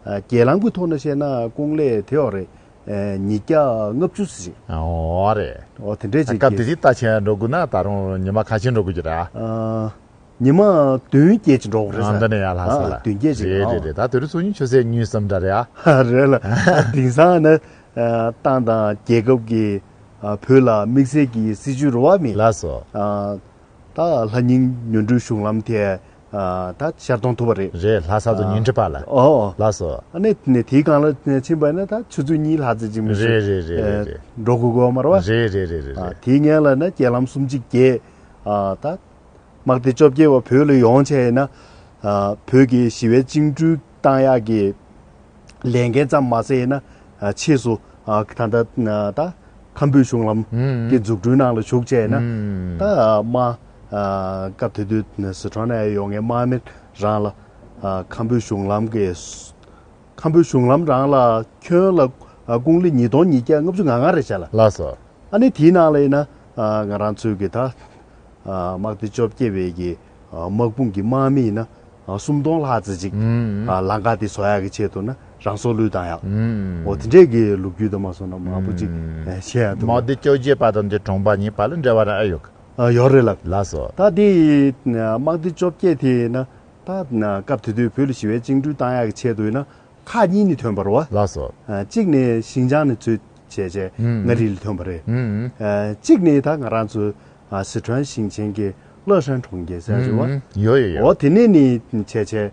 རྒྱལ་ལམ་གྱི་ཐོག་ནས་བཤད་ན་ཀུང་ལེ་དེ་ཡོད་རེད། ཉིས་བརྒྱ་ལྔ་བཅུ་ཙམ་ཞིག་འོ་རེད། འོ་དེ་འདྲས་ཅིག་སྐབས་དེ་དུས་ལྟ་བྱས་འགྲོ་དགོས་ན་ད་རུང་ཉི་མ་ཁ་ཤས་འགྲོ་དགོས་ཀྱི་རེད། ཉི་མ་བདུན་བརྒྱད་ཅིག་འགྲོ་དགོས་རེད་ཟེར། འདི་ནས་ཡར་ལྷ་ས་ལ། བདུན་བརྒྱད་ཅིག་རེད་རེད་རེད། ད་དེ་རིང་སང་ཉིན་ཆུ་ཚོད་གཉིས་གསུམ་འདྲ་རེད་ཨ། རེད་ལ། དེང་སང་ནི་ཏང་དང་རྒྱལ་ཁབ་ཀྱི་བོད་ལ་དམིགས་བསལ་གྱི་སྲིད་ཇུས་རེད་བ་མེད། ལགས་སོ། ད་ལྷ་ཉིང་མྱུར་འགྲུལ་གཞུང་ལམ་དེ་ད་ཤར་གཏོང་ཐུབ་པ་རེད། རེད། ལྷ་ས་དང་ཉིང་ཁྲི་བར་ལ། ཨོ། ལགས་སོ། ཨ་ནི་ནི་དེའི་སྒང་ལ་ཕྱིན་པ་ན་ད་ཆུ་ཚོད་གཉིས་ལྷག་ཙམ་ཅིག་མི་རེད་རེད་རེད་རེད། འགྲོ་དགོས་དགོས་མ་རེད་བ། རེད་རེད་རེད་རེད། དེའི་སྔོན་ལ་ན་རྒྱལ་ལམ་གསུམ་གཅིག་བརྒྱད་ད། དམག་སྡེ་བཅོ་བརྒྱད་པ་བོད་ལ་ཡོང་བྱས་ན། བོད་ཀྱི་ཞི་བའི་བཅིངས་འགྲོལ་བཏང་ཡག་གི་ལས་འགན་ཙམ་མ་ཟད་ན། ཕྱིས་སུ་ད་ལྟ་ད་ཁམ་བུའི་གཞུང་ལམ་གྱི་འཛུགས་སྐྲུན་ནང་ལ་ཞུགས་བྱས་ན། ད་མ་སྐབས་དེ་དུས་སི་ཁྲོན་ནས་ཡོང་མཁན་དམག་མི་རང་ལ་ཁམ་བུའི་གཞུང་ལམ་གྱི་ཁམ་བུའི་གཞུང་ལམ་རང་ལ་ཁྱོན་ལ་ཀུང་ལི་ཉིས་སྟོང་ཉིས་བརྒྱ་ལྔ་བཅུ་ང་ལྔ་རེད་བྱས་ལ། ལགས་སོ། ཨ་ནི་དེའི་ནང་ལ་ཡིན་ན་ང་རང་ཚོའི་གི་ད་དམག་སྡེ་བཅོ་བརྒྱད་པའི་གི་དམག་དཔུང་གི་དམག་མི་ཡིན་ན་སུམ་སྟོང་ལྷག་ཙམ་ཅིག་ལམ་ཁ་དེ་བཟོ་ཡག་གི་ཆེད་དུ་ན་རང་སྲོག་བློས་བཏང་ཡག་འོ་དེ་འདྲས་གི་ལོ་རྒྱུས་དུ་མ་སོང་ན་མང་པོ་ཅིག་བཤད་ཡག་འདུག་དམག་སྡེ་བཅོ་བརྒྱད་པ་དང་དེ་གྲོང་པ་གཉིས་བར་ལ་འབྲེལ་བ་རང་ཨེ་ཡོད་གི་ཡོད་རེད་ལགས། ལགས་སོ། ད་དེ་དམག་སྡེ་བཅོ་བརྒྱད་དེ་ཡིན་ན་ད་སྐབས་དེ་དུས་བོད་ལ་ཞི་བའི་བཅིངས་འགྲོལ་བཏང་ཡག་གི་ཆེད་དུ་ཡིན་ན། ཁག་གཉིས་ནས་ཐོན་པ་རེད་བ། ལགས་སོ། གཅིག་ནས་ཤིང་ཅང་ནས་ཚུར་བྱས་བྱས་མངའ་རིས་ལ་ཐོན་པ་རེད། གཅིག་ནས་ད་ང་རང་ཚོ་སི་ཁྲོན་ཞིང་ཆེན་གྱི་ལེ་ཧྲན་གྲོང་ཁྱེར་ཟེར་ཡ་ཅིག་ཡོད་བ། ཡོད་ཡོད་ཡོད། འོ་དེ་ནས་ནས་བྱས་བྱས་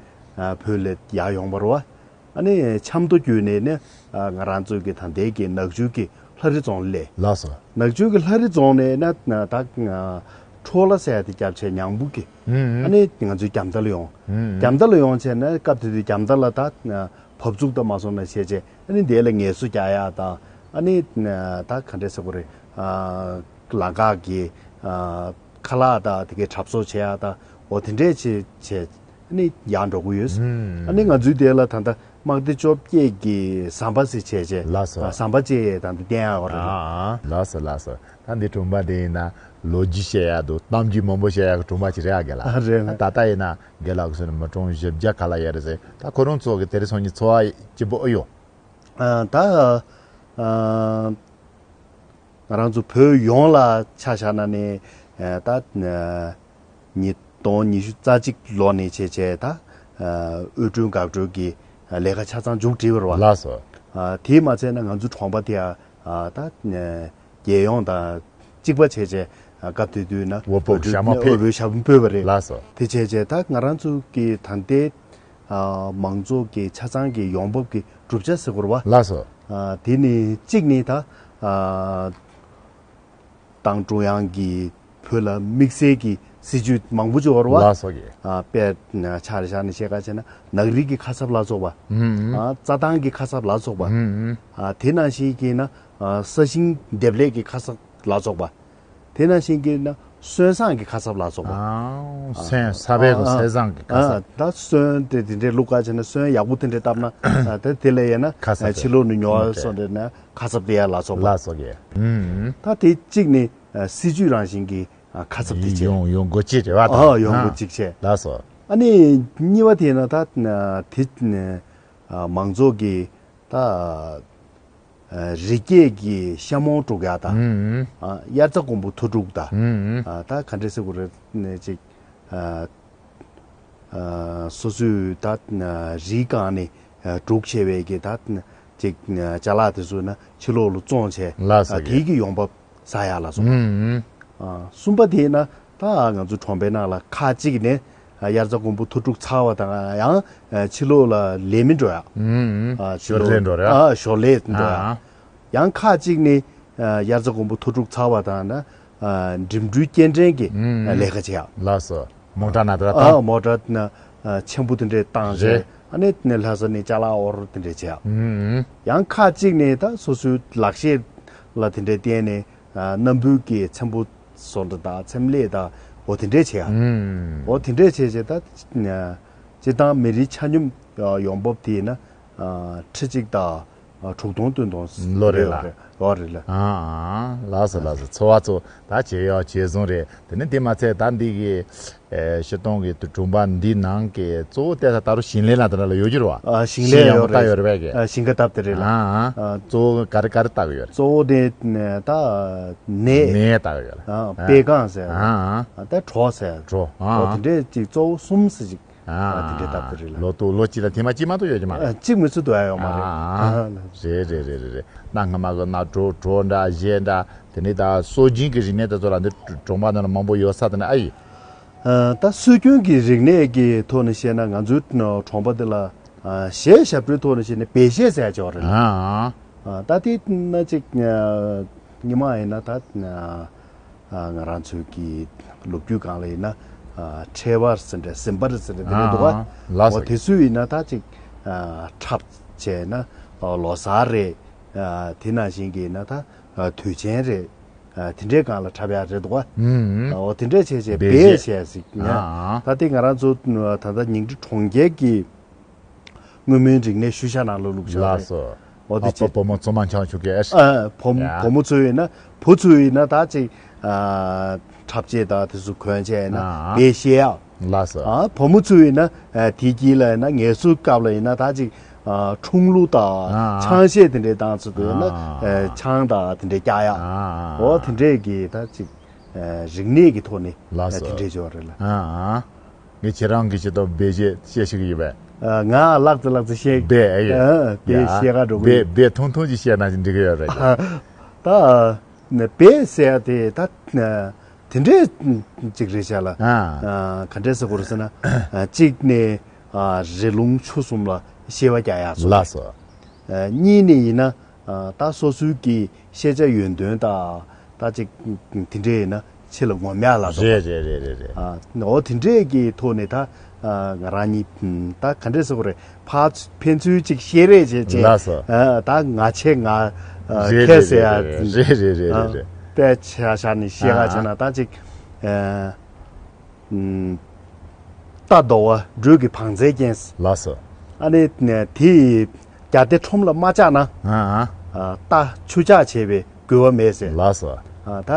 བོད་ལ་ཡར་ཡོང་པ་རེད་བ། ཨ་ནི་ཆབ་མདོ་བརྒྱུད་ནས་ནི་ང་རང་ཚོ་གི་ད་ལྟའི་གི་ནག་ཆུ་གི་ལྷ་རི་རྫོང་ལ་སླེབས། ལགས་སོ། ནག་ཆུ་གི་ལྷ་རི་རྫོང་ནས་ན་ད་ཁྲོ་ལ་ཟེར་ཡ་དེ་བརྒྱབ་བྱས་ཉང་བུ་གི་ཨ་ནི་ང་ཚོའི་རྒྱ་མདའ་ལ་ཡོང་། རྒྱ་མདའ་ལ་ཡོང་བྱས་ན་སྐབས་དེ་དུས་རྒྱ་མདའ་ལ་ད་བབས་ཚུགས་ད་མ་སོང་ན་བྱས་བྱས་ཨ་ནི་དེ་ལ་ངལ་གསོ་རྒྱག་ཡ་དང་ཨ་ནི་ད་ག་འདྲས་ཟེར་དགོས་རེད། ལམ་ཁ་གི་ཁ་ལག་དང་དེ་གའི་གྲབས་གསོག་བྱེད་ཡ་དང་འོ་དེ་འདྲས་བྱས་བྱས། ཨ་ནི་ཡར་འགྲོ་གི་ཡོད། ཨ་ནི་ང་ཚོའི་དེ་ལ་ད་ལྟ་དམག་སྡེ་བཅོ་བརྒྱད་ཀྱི་ཟམ་པ་ཟེར་བྱས་བྱས། ལགས་སོ། ཟམ་པ་བཅས་ད་ལྟ་བསྟན་ཡག་རེད། ཨ་ཨ། ལགས་སོ་ལགས་སོ། ད་འདི་གྲོང་པ་འདི་ཡིན་ན་ལོ་རྒྱུས་བཤད་ཡག་འདུག་གཏམ་རྒྱུད་མང་པོ་བཤད་ཡག་གི་གྲོང་པ་ཅིག་རེད་ཨ་རྒན་ལགས། རེད། ད་ལྟ་ཡིན་ན་རྒན་ལགས་ཀྱི་སོ་ནས་མི་གྲངས་བཞི་བརྒྱ་ག་ལ་ཡོད་རེད་ཟེར། ད་ཁོ་རང་ཚོ་གི་དེ་རིང་སང་ཉིན་འཚོ་བ་སྐྱིད་པོ་ཨེ་ཡོད། ཨ་ད་ཨ། ང་རང་ཚོ་བོད་ཡོངས་ལ་ཆ་བཞག་ན་ནི་ད་ཉིས་སྟོང་ཉི་ཤུ་རྩ་གཅིག་ལོ་ནས་བྱས་བྱས་ད་དབུལ་སྒྲོལ་འགག་སྒྲོལ་གྱི་ལས་ཀ་ཆ་ཚང་མཇུག་བསྒྲིལ་བ་རེད་བ། ལགས་སོ། དེས་མ་ཚད་ན་ང་ཚོ་གྲོང་པ་དེ་ད་རྒྱལ་ཡོངས་དང་གཅིག་པ་བྱས་བྱས་སྐབས་དེ་དུས་ན་དབུལ་པོ་ཞྭ་དམར་ཕུད། དབུལ་པོའི་ཞྭ་དམར་ཕུད་པ་རེད། ལགས་སོ། དེ་བྱས་བྱས་ད་ང་རང་ཚོ་གི་ད་ལྟའི་མང་ཚོགས་ཀྱི་ཆ་ཚང་གི་ཡོང་འབབ་ཀྱི་གྲུབ་ཆ་ཟེར་དགོས་རེད་བ། ལགས་སོ། དེ་ནི་གཅིག་ནི་ད་ཏང་ཀྲུང་དབྱང་གིས་བོད་ལ་དམིགས་བསལ་གྱི་སྲིད་ཇུས་མང་པོ་ཅིག་ཡོད་རེད་བ། ལགས་སོ་ཡེ། དཔེར་ཆ་རེ་བཞག་ནས་བཤད་ཁ་བྱས་ན་ནག་རིགས་ཀྱི་ཁ་གསབ་ལ་སོགས་པ། རྩྭ་ཐང་གི་ཁ་གསབ་ལ་སོགས་པ། དེ་ནང་བཞིན་གྱི་ན་ས་ཞིང་འདེབས་ལས་ཀྱི་ཁ་གསབ་ལ་སོགས་པ། དེ་ནང་བཞིན་གྱི་ན་སོན་བཟང་གི་ཁ་གསབ་ལ་སོགས་པ། ཨང་། སོན་ས་བའི་གི་ཨ་སོན་བཟང་གི་ཁ་གསབ། ད་སོན་དེ་དེ་འདྲའི་བླུག་ག་བྱས་ན་སོན་ཡག་པོ་དེ་འདྲའི་བཏབ་ན་ད་དེ་ལས་ཡིན་ན་ཁ་གསབ་ཕྱི་ལོགས་ནས་ཉོ་བ་སོགས་འདྲ་ན་ཁ་གསབ་དེ་ཡ་ལ་སོགས་པ། ལ་སོགས་ཀྱི། ད་དེ་གཅིག་ནི་སྲིད་ཇུས་རང་བཞིན་གྱི་ཁ་གསབ་དེ་བྱས། ཡོང་ཡོང་སྒོ་གཅིག་རེད་བ་ད། ཨ་ཡོང་སྒོ་གཅིག་བྱས། ལ་སོགས། ཨ་ནི་གཉིས་པ་དེ་ན་ད་དེ། ཨ་མང་ཚོགས་ཀྱི་ད་ཨ་རི་སྐྱེས་ཀྱི་ཤ་མོང་དཀྲུག་ཡག་དང་། ཨུམ། ཨ་དབྱར་རྩྭ་དགུན་འབུ་འཐུ་དཀྲུག་དང་། ཨུམ། ཨ་ད་ག་འདྲ་ཟེར་དགོས་རེད་ནས་ཅིག་ཨ་ཨ་སོ་སོའི་ད་ཨ་རིའི་སྒང་ནས་ཨ་སྒྲུག་བྱས་པའི་གི་ད་ཅིག་ཨ་ཅ་ལག་དེ་ཚོ་ན་ཕྱི་ལོགས་ལ་བཙོང་བྱས། ལགས་སོ། ཨ་དེའི་གི་ཡོང་འབབ་བསགས་ཡག་ལ་སོགས་པ། ཨུམ། ཨ་གསུམ་པ་དེ་ན་ད་ང་ཚོ་གྲོང་པའི་ནང་ལ་ཁག་ཅིག་ནས་ཨ་དབྱར་རྩྭ་དགུན་འབུ་འཐུ་འཁྲུག་ཚར་བ་དང་ཡང་ཨ་ཕྱི་ལོགས་ལ་ལས་མི་འགྲོ་ཡག་ཨུམ། ཨ་ཕྱི་ཞོར་ལས་ལོགས་འགྲོ་རེད། ཨ་ཞོར་ལས་འགྲོ་ཡག་ཨ་ཡང་ཁག་ཅིག་ནས་ཨ་དབྱར་རྩྭ་དགུན་འབུ་འཐུ་འཁྲུག་ཚར་བ་དང་ན་ཨ་འགྲིམ་འགྲུལ་སྐྱེལ་འདྲེན་གྱི་ཨུམ། ལས་ཀ་བྱེད་ཡག་ལགས་སོ། མོ་ཊ་ན་དེ་ལ་ཨ་བཏང་། མོ་ཊ་ན་ཨ་ཆེན་པོ་དེ་འདྲས་བཏང་རེད། རྗེས་ཨ་ནི་ནས་ལྷ་ས་ནས་ཅ་ལག་དབོར་དེ་འདྲས་བྱེད་ཡག་ཨུམ། ཡང་ཁག་ཅིག་ནས་ད་སོ་སོའི་ལག་ཤེས་ལ་དེ་འདྲས་བརྟེན་ནས་ཨ་སྣམ་བུའི་གི་ཚེམ་བུ་བཟོ་འདྲ་དང་ཚེམ་ལས་དང་འོ་དེ་འདྲས་བྱེད་ཡག་ཨུམ། འོ་དེ་འདྲས་བྱས་བྱས་ད་ཨ་སྤྱིར་བཏང་མི་རིགས་ཆ་སྙོམས་ཡོང་འབབ་དེ་ན་ཨ་ཁྲི་གཅིག་དང་དྲུག་སྟོང་བདུན་སྟོང་ལོ་རེ་ལ། ཡོད་རེད། ཡོད་རེད་ལ། ཨ་ཨ་ལགས་སོ་ལགས་སོ། འཚོ་བ་ཚོ་ད་བྱེད་ཡག་བྱེད་བཟུང་རེད། དེ་ནས་དེ་མ་ཚད་ད་འདི་གི་ཨེ་སྤྱིར་བཏང་གི་དུ་གྲོང་པ་འདི་ནང་གི་གཙོ་བོ་བལྟས་ས་ད་རུང་ཞིང་ལས་ལ་དེ་འདྲ་ལ་ཡོད་རྒྱུ་རེད་བ། ཨ་ཞིང་ལས་ཞིང་ཡག་ཡོད་པོ་བཏབ་རེད། ཡོད་རེད་པས་ཀྱི། ཨ་ཞིང་ཁ་བཏབ་དེ་རེད་ལ། ཨ་ཨ་ཨ་གཙོ་བོ་ག་རེ་ག་རེ་བཏབ་ཀྱི་ཡོད་རེད། གཙོ་བོ་དེ་ད་ནས་ནས་བཏབ་ཀྱི་ཡོད་རེད། ཨ་ཨ་པད་ཁང་ཟེར། ཨ་ཨ་ཨ་ད་གྲོ་ཟེར། གྲོ་ཨ་ཨོ་ཨ་དེ་འདྲས་ཅིག་གཙོ་བོ་གསུམ་ཟེར་ཅིག་ཨ་ཨ་དེ་འདྲས་བཏབ་དེ་རེད་ལ། ལོ་ཏོག་ལོ་གཅིག་ལ་ཐེངས་མ་གཅིག་མ་གཏོགས་ཡོད་ཀྱི་མ་རེད། ཨ་གཅིག་མི་ཚུད་དུ་ཡ་ཡོད་མ་རེད། ཨ་ཨ་ཨ་རེད་རེད་རེད་རེད་རེད། གནའ་སྔ་མ་གི་ན་གྲོ་གྲོ་འདྲ་གཞས་འདྲ་དེ་ནས་ད་སྲོལ་རྒྱུན་གྱི་རིག་གནས་དེ་ཚོ་ལ་འདི་གྲོང་པ་ནང་ལ་མང་པོ་ཡོད་ས་དེ་ནས་ཨ་ཡི། ཨ་ད་སྲོལ་རྒྱུན་གྱི་རིག་གནས་ཀྱི་ཐོག་ནས་བཤད་ན་ང་ཚོའི་གྲོང་པ་འདི་ལ་ཨ་གཞས་ཞབས་བྲོའི་ཐོག་ནས་བཤད་ན་བེ་གཞས་ཟེར་ཡ་ཅིག་ཡོད་རེད། ཨ་ཨ་ཨ་ད་དེ་ན་ཅིག་ཨ་སྔོན་མ་ཡིན་ན་ད་ཨ་ང་རང་ཚོའི་གི་ལོ་རྒྱུས་སྒང་ལ་ཡིན་ན་ཨ་ཁྲེལ་པ་ཟེར་འདྲ་སེམས་པ་རེད་ཟེར་འདྲ་དེ་འདྲ་འདུག་ག་ཨ་ཨ་ལགས་སོ། འོ་དེ་ཚོ་ཡིན་ན་ད་ཅིག་ཨ་འཁྲབ་བྱས་ན་ཨ་ལོ་གསར་རེད། ཨ་དེ་ནང་བཞིན་གྱི་ཡིན་ན་ད་ཨ་དུས་ཆེན་རེད། ཨ་དེ་འདྲའི་སྒང་ལ་འཁྲབ་ཡག་རེད་འདུག་ག་ཨུམ། ཨ་འོ་དེ་འདྲས་བྱས་བྱས་བེ་བེ་གཞས། གཞས་ཟིག་ཨ་ཨ་ད་ལྟའི་ང་རང་ཚོ་ད་ལྟ་ཉིང་ཁྲི་གྲོང་ཁྱེར་གྱི་སྔོན་མའི་རིག་གནས་ཤུལ་བཞག་ནང་ལ་བླུགས་བཞག་ལགས་རེད། སོ། འོ་དེ་ཨ་ཕོ་བྱས་བུ་མོ་ཚང་མ་འཆམ་ཆུ་གས། ཨ་བུ་ཡ། བུ་མོ་ཚོ་ཡིན་ན་བུ་ཚོ་ཡིན་ན་ད་ཅིག་ཨ་འཁྲབ་ཆས་དང་དེ་ཚོ་གོན་བྱས་ཡིན་ན་ཨ་ཨ་བེ་གཞས་ཡག་ལགས་སོ། ཨ་བུ་མོ་ཚོ་ཡིན་ན་ཨ་དེའི་དཀྱིལ་ལ་ཡིན་ན་ངལ་གསོའི་སྐབས་ལ་ཡིན་ན་ད་ཅིག་ཨ་ཁྲུང་ལུ་དང་ཨ་ཨ་ཆང་གཞས་དེ་འདྲའི་བཏང་ཚུལ་དུ་ཡིན་ན་ཨ་ཨ་ཨ་ཆང་དང་དེ་འདྲའི་རྒྱག་ཡག་ཨ་ཨ་ཨ་འོ་དེ་འདྲས་ཀྱི་ད་ཅིག་ཨ་རིག་གནས་ཀྱི་ཐོག་ནས་ལགས་ཨ་སོ། དེ་འདྲས་ཅིག་ཡོད་རེད་ལ། ཨ་ཨ་ངས་ཁྱེད་རང་གི་ཆེད་དུ་བེ་གཞས་བཤད་ཤེས་ཀྱི་ཡོད་པས། ཨ་ང་ལག་ཙི་ལག་ཙི་བཤད་བེ་ཨེ་ཡོད། ཨ་བེ་ཡ། བཤད་ག་འགྲོ་གི་བེ་ཡོད། བེ་ཐུང་ཐུང་ཅིག་བཤད་ན་འགྲིག་གི་ཡོད་རེད། ད་ནས་བེ་ཟེར་ཡ་དེ་ད་དེ་འདྲས་ཅིག་རེད་ཤག་ལ། ཨ། ཨ་ག་འདྲས་ཟེར་དགོས་རེད་ཟེར་ན། ཨ་གཅིག་ནས་ཨ་རི་ལུང་ཆུ་གསུམ་ལ་ཤེས་པ་རྒྱག་ཡག་སོགས། ལགས་སོ། ཨ་གཉིས་ནས་ཡིན་ན་ཨ་ད་སོ་སོའི་གི་ཤེས་བྱ་ཡོན་ཏན་དང་ད་ཅིག་དེ་འདྲས་ཡིན་ན་ཕྱི་ལ་ངོམ་ཡག་ལ་སོགས། རེད་རེད་རེད་རེད་རེད། ཨ་འོ་དེ་འདྲས་ཀྱི་ཐོག་ནས་ད་ཨ་ང་རང་གཉིས་ད་ག་འདྲས་ཟེར་དགོས་རེད། ཕར་ཕན་ཚུན་གཅིག་བཤད་རེས་བྱེད་བྱེད། ལགས་སོ། ཨ་ད་ང་ཆེ་ང་ཨ་རེད་ཁེ་རེད་ཟེར་ཡ། རེད་རེད་རེད་རེད་རེད་རེད། ཨ་དཔེ་ཆ་བཞག་ནས་བཤད་ག་བྱས་ན་ད་ཅིག་ཨ་ཨུམ། རྟ་འདོ་བ་སྦྲུལ་གྱི་བང་རྩལ་རྐྱེན། ལགས་སོ། ཨ་ནི་དེ་ཡི་རྒྱ་སྡེ་ཁྲོམ་ལ་མ་བཅག་ན། ཨ་ཨ། ཨ་རྟ་ཆུ་བཅག་བྱེད་པའི་དགོས་པ་མེད་ཟེར། ལགས་སོ། ཨ་ད་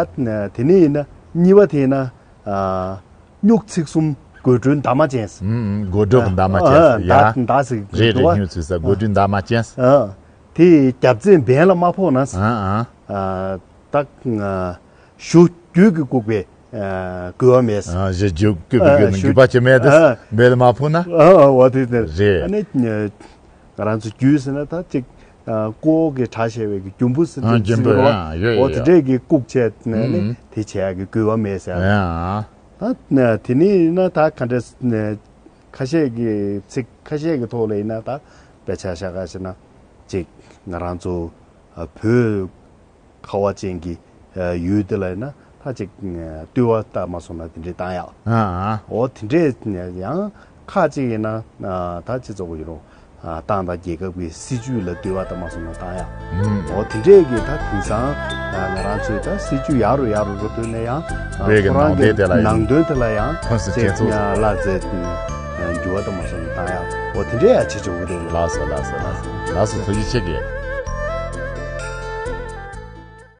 དེ་ནས་ཡིན་ན་གཉིས་པ་དེ་ཡིན་ན། ཨ་སྨྱུག་ཚིགས་གསུམ་དགོད་བྲོའི་འདབ་མ་ཅན། ཨུམ་ཨུམ། དགོད་བྲོ་གི་འདབ་མ་ཅན། ཨ་ཡ། འདབ་འདབ་ཟིག་རེད་རེད། འདུག་བ། སྨྱུག་ཚིགས་གསུམ་དགོད་བྲོའི་འདབ་མ་ཅན། ཨ་དེ་རྒྱབ་རྩེ་འབེན་ལ་མ་ཕོག་ན། ཨ་ཨ། ཨ་ད་ཨ་གཞུ་རྒྱུད་ཀྱིས་བཀུག་པའི་ཨ་དགོས་པ་མེད། ཨ་གཞུ་རྒྱུད་ཀྱིས་བཀུག་ཨ་ན་གཞུ་རྒྱུད་པ་ཅི་མེད་དེ། ཨ་འབེན་ལ་མ་ཕོག་ན། ཨ་ཨ་འོ་དེ་དེ་རེད། ཨ་ནི་ང་རང་ཚོ་རྒྱུད་ཟེར་ན་ད་ཅིག་ཨ་ཀོ་གི་གྲ་བཤད་པའི་གི་རྒྱུན་བུ་ཟེར་ཨ་དེ་རྒྱུན་བུ་ཟེར་བ། ཨ་ཡོད་ཡོད་འོ་དེ་ཡོད། འདྲས་ཀྱི་བཀུག་བྱས་ནས་ནི་ཨུམ། དེ་བྱས་ཀྱི་དགོས་པ་མེད་ཟེར། ཨ། ད་དེ་ནས་ཡིན་ན་ད་ག་འདྲས་ཁ་ཤས་ཀྱི་ཚིག་ཁ་ཤས་ཀྱི་ཐོག་ལ་ཡིན་ན་ད་དཔེ་ཆ་བཞག་ག་བྱས་ན་ཅིག་ང་རང་ཚོ་ཨ་བོད་ཁ་བ་ཅན་གྱི་ཨ་ཡུལ་དེ་ལ་ཡིན་ན་ད་ཅིག་བསྟོད་པ་ལྟ་མ་སོང་ན་དེ་འདྲས་བཏང་ཡག་ཨ་ཨ། འོ་དེ་འདྲས་ཡང་ཁག་ཅིག་ཡིན་ན་ཨ་ད་ཅི་ཚོགས་ཡིན་རུང་ཨ་ཏང་དང་རྒྱལ་ཁབ་ཀྱི་སྲིད་ཇུས་ལ་བསྟོད་པ་ལྟ་མ་སོང་ན་བཏང་ཡག་ཨུམ། འོ་དེ་འདྲས་ཀྱི་ད་དེང་སང་ཨ་ང་རང་ཚོས་ད་སྲིད་ཇུས་ཡག་རུ་ཡག་རུ་འགྲོ་དུས་ནས་ཡང་ཨ་བོད་ཀྱི་ཁོ་རང་ནང་དོན་གྱི་དེ་ལ་ཡང་ནང་དོན་དེ་ལ་ཡང་ཕུན་སུམ་ཚོགས་ཚོད་ལ་མཛད་འགྱུར་བ་ལྟ་མ་སོང་ན་བཏང་ཡག་འོ་དེ་འདྲས་ཡང་བྱེད་ཆོག་གི་འདུག་ལགས་སོ་ལགས་སོ་ལགས་སོ་ལགས་སོ། ཐུགས་རྗེ་ཆེ་གི།